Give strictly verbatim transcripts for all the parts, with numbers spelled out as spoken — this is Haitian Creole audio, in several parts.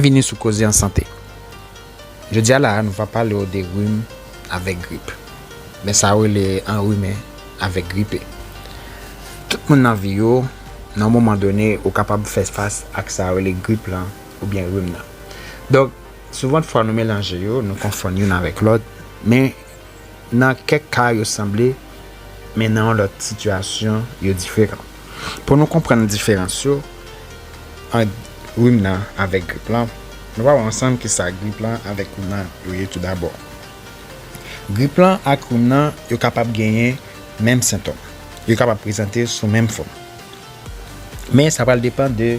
Byenvini sou Koze an Sante. Jodi a la, nou va pale w de rim avèk grip. Men sa yo rele anrimen avèk gripe. Tout moun nan vi yo, nan yon moman done, ou kapab fè fas ak sa yo rele grip lan oubyen rim nan. Donk, souvantfwa nou melanje yo, nou konfonn youn avèk lòt, men nan kèk ka yo sanble, men nan yon lòt sitiyasyon yo diferan. Pou nou konprann diferans yo ant rim nan avèk grip lan, nou va wè ansanm kisa grip lan avèk rim nan yo ye toudabò. Grip lan ak rim nan yo kapab genyen menm sentòm. Yo kapab prezante sou menm fòm. Men sa pral depann de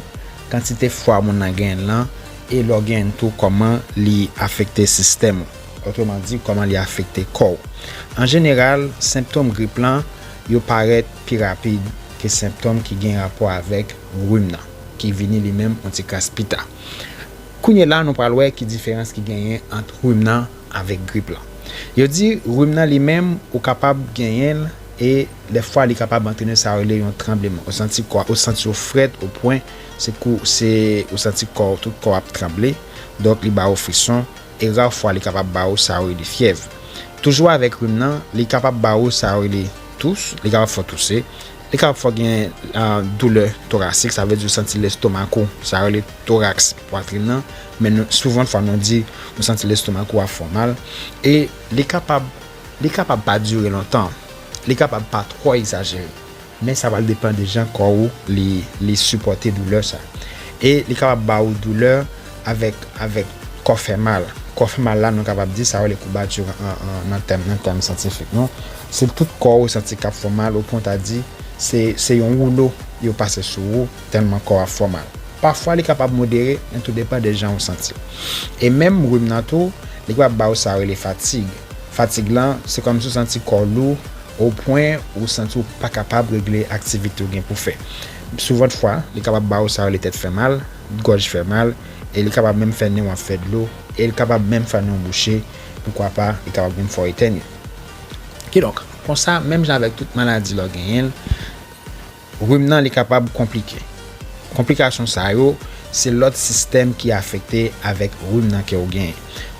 kantite fwa moun nan genyen l lan e lè w genyen l tou kòman li afekte sistèm ou. Otreman di, kòman li afekte kò w. An jeneral, sentòm grip lan yo parèt pi rapid ke sentòm ki gen rapò avèk rim nan, ki vini li menm yon ti kras pita. Kounye la, nou pral wè ki diferans ki genyen ant rim nan avèk grip lan. Yo di rim nan li menm, ou kapab genyen l e dèfwa li kapab antrene sa yo rele yon tranbleman. Ou santi kò, ou santi w frèt o pwen se kou, se, ou santi kò, tout kò w ap tranble, donk li ba ou frison, e ra fwa li kapab ba ou sa yo rele fyèv. Toujou avèk rim nan, li kapab ba ou sa yo rele tous, li kapab fè w touse, li kapab fè w gen ah, doulè torasik, sa vle di ou santi lestomak ou, sa yo rele toraks, pwatrin nan, men nou, souvantfwa nou di nou santi lestomak ou ap fè w mal, e li kapab, li kapab pa dire lontan, li kapab pa twò egzajere, men sa pral depann de jan kò ou li, li sipòte doulè sa. E li kapab ba ou doulè avèk, avèk kò fè mal. Kò fè mal la, nou kapab di sa yo rele koubatire an, an, nan tèm, nan tèm syantifik nou. Se tout kò ou santi k ap fè w mal, o pwen ta di se, se yon woulo yo pase sou ou, tèlman kò w ap fè w mal. Pafwa li kapab modere, men tou depann de jan ou santi l. E menm rim nan tou, li kapab ba ou sa yo rele fatig. Fatig lan, se kòmsi w santi kò w lou, o pwen ou santi w pa kapab regle aktivite ou gen pou fè. Souvantfwa, li kapab ba ou sa yo rele tèt fè mal, gòj fè mal, e li kapab menm fè nen w ap fè dlo, e li kapab menm fè nen w bouche, poukwa pa, li kapab menm fè w etènye. Kidonk, konsa, menm jan avèk tout maladi lè w genyen l, rim nan li kapab konplike. Konplikasyon sa yo, se lòt sistèm ki afekte avèk rim nan ke w genyen.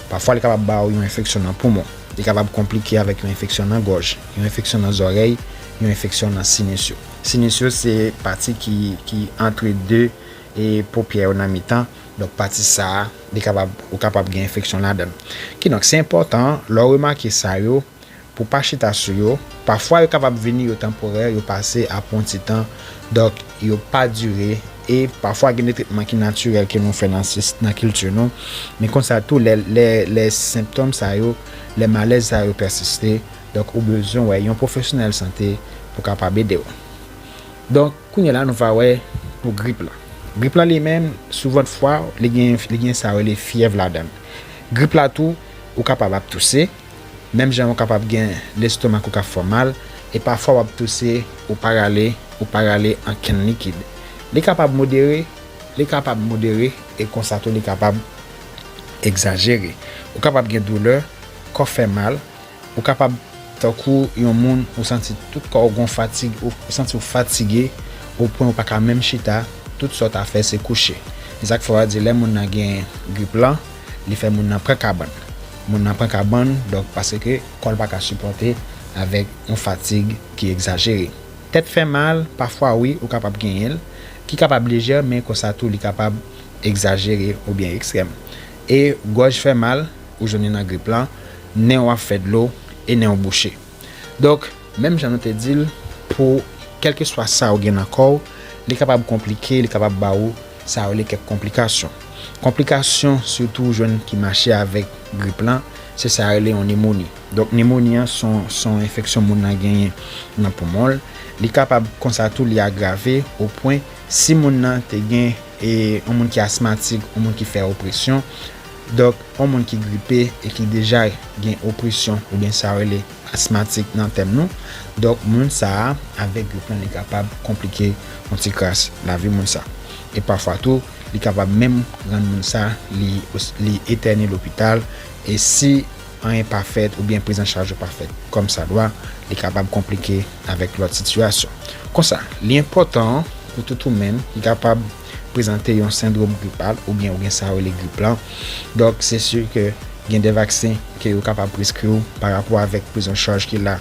Pafwa, li kapab ba w yon enfeksyon nan poumon. Li kapab konplike avèk yon enfeksyon nan gòj, yon enfeksyon nan zòrèy, yon enfeksyon nan sinis yo. Sinis yo se pati ki, ki antre de e popyè yo nan mitan. Donk, pati sa a, li kapab, ou kapab gen enfeksyon ladan l. Kidonk, se enpòtan, lè w remake sa yo, pou pa chita sou yo. Pafwa, yo kapab vini, yo tanporè, yo pase apre yon ti tan. Donk, yo pa dire. E pafwa, gen de tretman ki natirèl ke nou fè nan, sis- nan kilti nou. Men konsa tou, lè, lè, lè sentòm sa yo, lè malèz sa yo pèsiste, donk, ou bezwen wè yon pwofesyonèl sante pou kapab ede w. Donk, kounye la, nou va wè pou grip lan. Grip lan li menm, souvantfwa, li gen, li gen sa yo rele fyèv ladan l. Grip la tou, ou kapab ap touse, menm jan ou kapab gen lestomak ou k ap fè w mal, e pafwa w ap touse, ou pa rale, ou pa rale ankenn likid. Li kapab modere, li kapab modere, e konsa tou li kapab egzajere. Ou kapab gen doulè, kò fè mal, ou kapab tankou yon moun, ou santi tout kò w gon fatig, ou santi w fatige, o pwen ou pa ka menm chita, tout sa w ta fè se kouche. E sa k fè w a di lè moun nan gen grip lan, li fè moun nan pran kabann. Moun nan pran kabann, donk paske kò l pa ka sipòte avèk yon fatig ki egzajere. Tèt fè mal, pafwa wi, ou kapab genyen l, ki kapab lejè, men konsa tou li kapab egzajere oubyen ekstrèm. E gòj fè mal, ou jwenn li nan grip lan, nen w ap fè dlo, e nen w bouche. Donk, menm jan nou te di l, pou kèlkeswa sa ou gen nan kò w, li kapab konplike, li kapab ba ou sa yo rele kèk konplikasyon. Konplikasyon, sitou ou jwenn ki mache avèk grip lan, se sa yo rele yon nemoni. Donk, nemoni an se yon, se yon enfeksyon moun nan genyen nan poumon l. Li kapab konsa tou, li agrave o pwen si moun nan te gen, e, yon moun ki asmatik, yon moun ki fè opresyon. Donk, yon moun ki gripe e ki deja gen opresyon oubyen sa yo rele asmatik nan tèm nou. Donk, moun sa a, avèk grip lan, li kapab konplike yon ti kras lavi moun sa. E pafwa tou, li kapab menm rann moun sa, li, li etène lopital. E si anyen pa fèt oubyen prizanchaj yo pa fèt kòmsadwa, li kapab konplike avèk lòt sitiyasyon. Konsa, li enpòtan pou tout ou menm ki kapab prezante yon sendwòm gripal oubyen ou gen sa yo rele grip lan. Donk, se si ke gen de vaksen ke yo kapab preskri w pa rapò avèk priz an chaj ki la,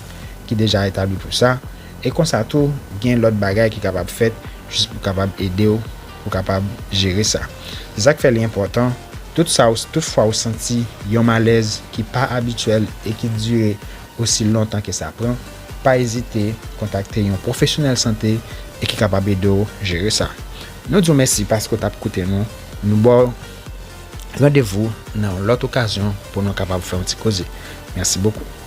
ki deja etabli pou sa. E konsa tou, gen lòt bagay ki kapab fèt jis pou kapab ede w, pou kapab jere sa. Se sa k fè li enpòtan, tout sa, tout fwa ou santi yon malèz ki pa abityèl e ki dire osi lontan ke sa pran, pa ezite kontakte yon pwofesyonèl sante e ki kapab ede w jere sa. Nou di w mèsi paske w t ap koute nou. Nou ba w randevou nan yon lòt okazyon pou nou kapab fè yon ti koze. Mèsi bokou.